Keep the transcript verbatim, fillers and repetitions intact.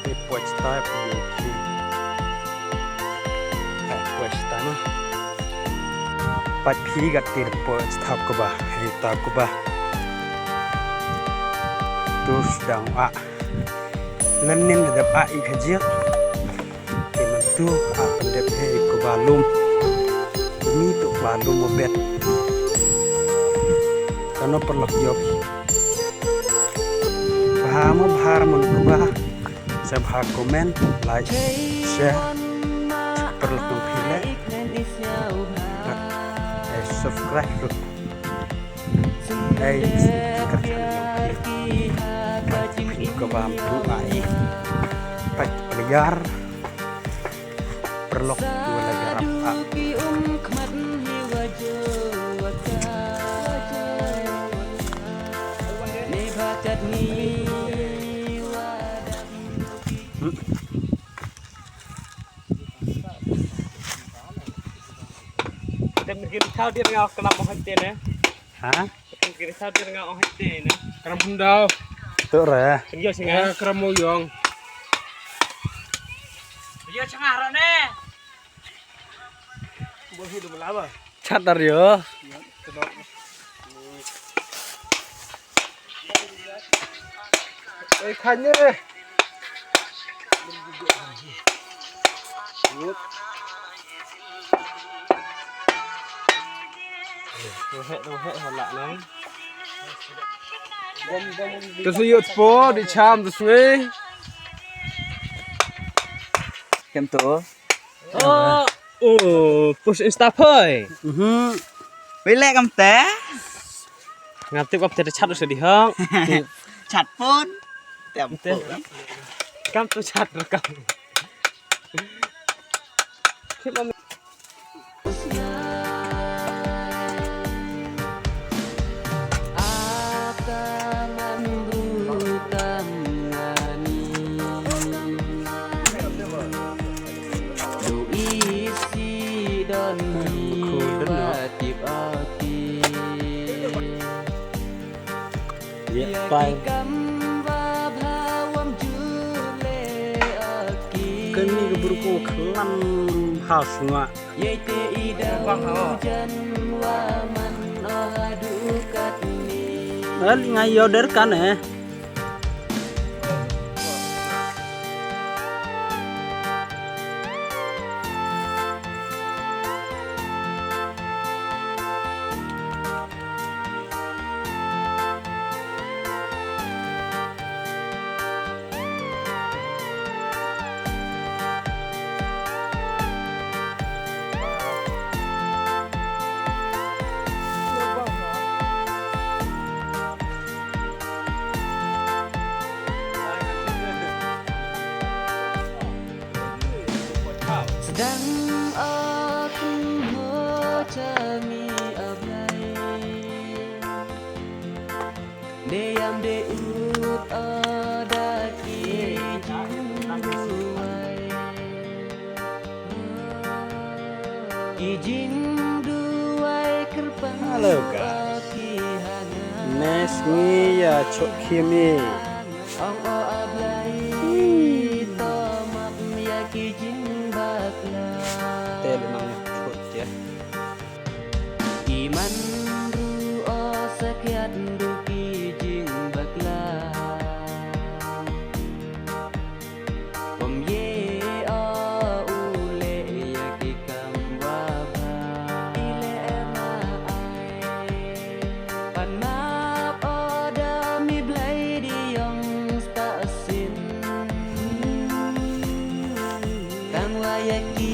Te poi stai phi ïoh phi. Ai, poi stai na. Pat phi gat tir poi stai kaba, ita kaba. Tu sdang a. Lynnin da dep a i khajiak. Te mynta a pyndep he kaba lum. Ni tu kaba lum u bet. Kano paralok ïoh. Bha mo bha mo kaba. Sa bha comment, like, share. Paralok nong phi le. Ai subscribe ruh. Ai subscribe ruh. Pat phi kaba mynta ai. Pat phi ïar. Paralok wala ïarap a. Tem gin thau dir nga klam mo hak te ne. Ha? Tem gin thau dir nga ong hak te ne. Kram Hyndai. Tu re. Ken ïoh sing eh. Kram Moyong. Ïoh sing ah ro ne. Bo hi du melaba. Chat dar ïoh. Ê, khanh ê. Tôi sẽ dụ sport đi chăm tôi suy. Kem tu. Oh, oh, push Insta phoi. Mhm. Wei leh kam te. Ngam tip kam te da chat u sa di hok. Chat pun. Tem pun. Kam tu chat rekam. Ïa pai. Kane ka bru ko khlam ha sngewbha. Al nga ïoh der kan eh. Sdang o khynho cha ngi, A Blei. Ne ïam de ut o da ki jingduwai. Ki jingduwai kyrpang. Hello, guys. Ki hana. Nes ngi ïa chok khim i. Ong o A Blei. Hmm. To map ïa ki jingbakla. Te le nang chok ïa. Iman ruh o sakiat du ki jingbakla. Pom ye o u leh ïa ki kam wa bha. I leh ma ai. Pan map o da mi Blei di ong sta sin. Tang wa ïa ki